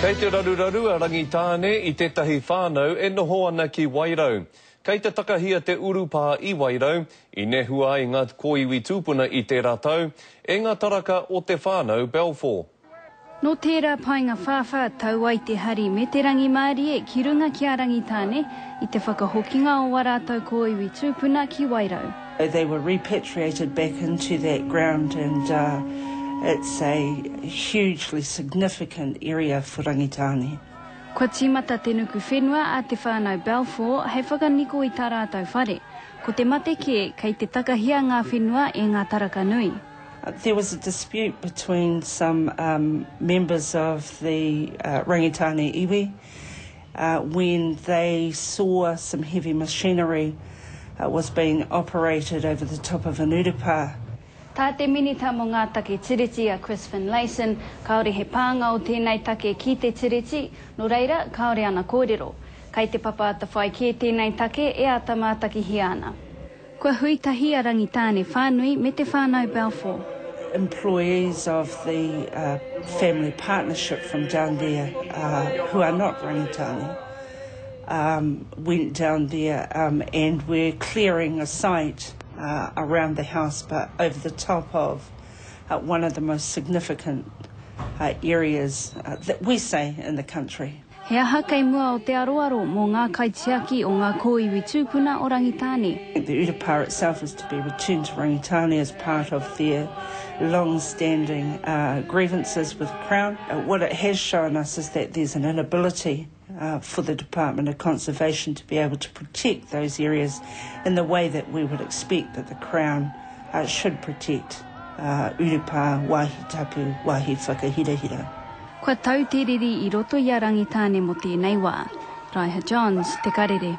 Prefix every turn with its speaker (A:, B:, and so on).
A: Kei te raruraru a Rangitāne i tētahi whānau e noho ana ki Wairau. Kei te takahia te urupā i Wairau, i nehua ai ngā kōiwi tūpuna i tērā tau, e ngā taraka o te whānau Balfour.
B: Nō tērā paengawhāwhā tau ai te hari me te rangimārie ki runga ki a Rangitāne i te whakahokinga o wā rātou kōiwi tūpuna ki Wairau.
C: They were repatriated back into that ground and it's a hugely significant area for Rangitāne.
B: Kua tīmata te nuku whenua a te whānau Balfour hei whakaniko i tā rātou whare. Ko te mate kē, kei te takahia ngā whenua e ngā taraka nui.
C: There was a dispute between some members of the Rangitāne iwi when they saw some heavy machinery was being operated over the top of an urupā.
B: Tā te Minita mō ngā Take Tiriti a Chris Finlayson, kāore he pānga o tēnei take ki te Tiriti, nō reira, kāore ana kōrero. Kai te Papa Atawhai kē tēnei take e āta mātakihia ana. Kua hui tahi a Rangitāne whānui me te whānau Balfour.
C: Employees of the family partnership from down there who are not Rangitāne
D: went down there and were clearing a site around the house but over the top of one of the most significant areas that we say in the country.
B: He aha kei mua o te aroaro mō ngā kaitiaki o ngā kōiwi tūpuna o Rangitāne?
D: The urupā itself is to be returned to Rangitāne as part of their long-standing grievances with the Crown. What it has shown us is that there's an inability for the Department of Conservation to be able to protect those areas in the way that we would expect that the Crown should protect urupā, wāhi tapu, wāhi whakahirahira.
B: Kua tau te riri i roto i a Rangitāne mō tēnei wā. Raiha Johns, Te Karere.